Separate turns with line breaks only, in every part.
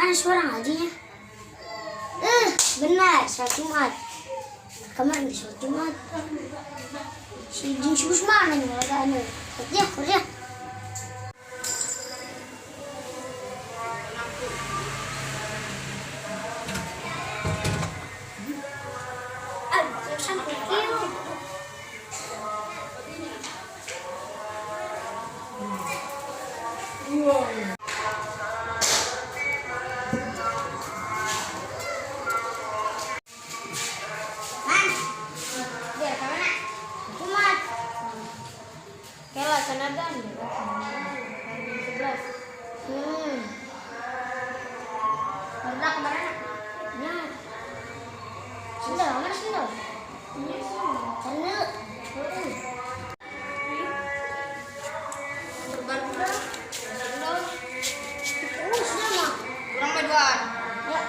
Mana suara ngajinya? Eh, benar, sholat Jumat. Kemarin di sholat Jumat. Si Jin si mana nih ada anu. Kerja, kerja. Ah, sampai kieu. Man, biar kemana? Jumat.
Kela canadan. 11.
Pernah kemana? Nah. Sendal, mana sendal? Sendal.
Kurban udah. Sendal.
Oh, sendal mah.
Kurang berduaan.
Ya.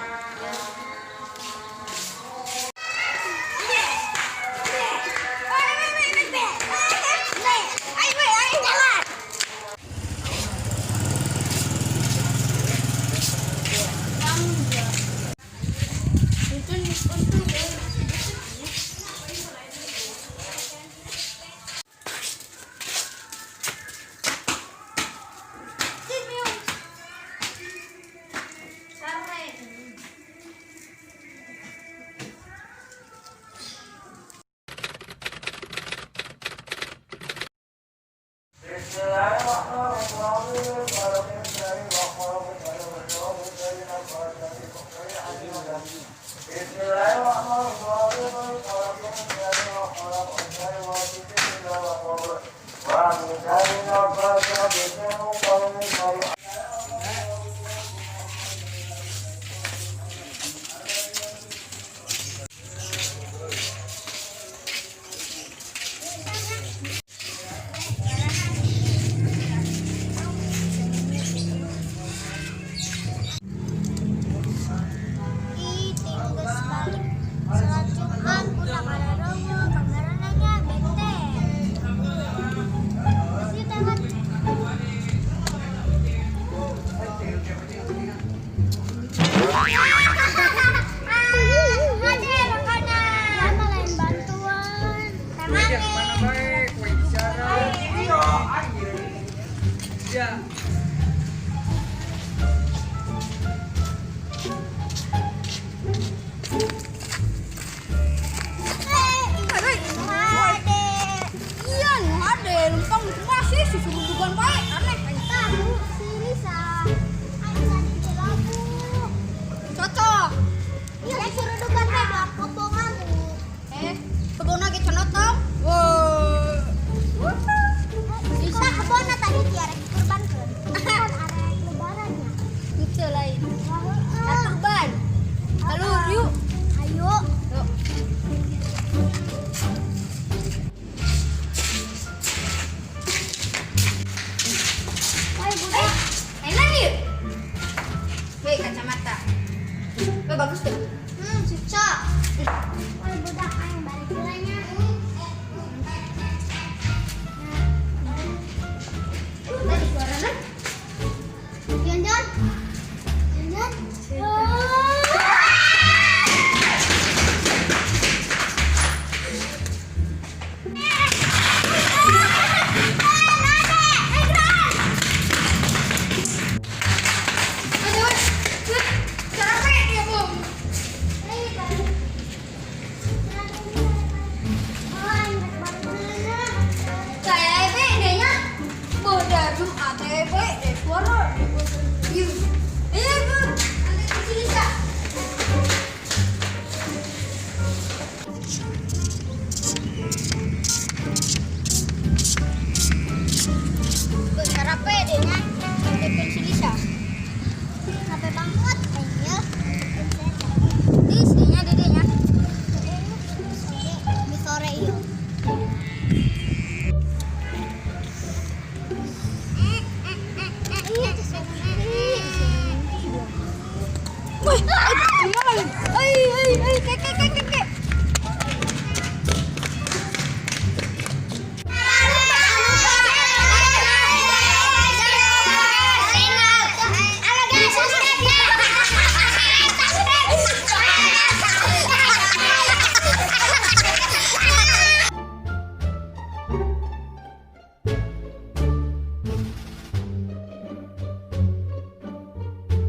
Ih, tinggal balik sholat Jumat pulang ada romo kamera nanya bete. Terus tangan. Ada makanan. Lain bantuan.
Mana baik, kue bicara. Iya, anjir. Ya.
Iya, nu ada lempang masih susu dugan bae aneh.
Tahu si Lisa. Ayo tadi celabu.
Cocok.
Iya, disuruh dugan bae doang kobongan.
Eh, kebona ge cenotong. Wow.
Lisa kebona tadi tiara dikurbankeun. Kan arek lebarannya.
Itu lain. Kurban. Halo, yuk.
Ayo.
Yuk.
Ayo budak.
Enak nih. Weh, kacamata. Weh, bagus tuh.
Cocok. Woi budak aing balik heula nya.
Tadi suaranya.
Jangan. Jangan.
Aduh, weh. Weh, capek dia, Bung. Kayak ebe dehnya. Boda Jumat ebe deh suara. Iya. Iya, Bu. Nanti ke sini, Sa.
Sarape dehnya.
Telepon si Lisa.
Capek banget kayaknya.
Di sininya dedenya.
Di sore iyo. Iya,
Wih, gimana lagi? Ai, ai, ai, kek, kek, kek, kek.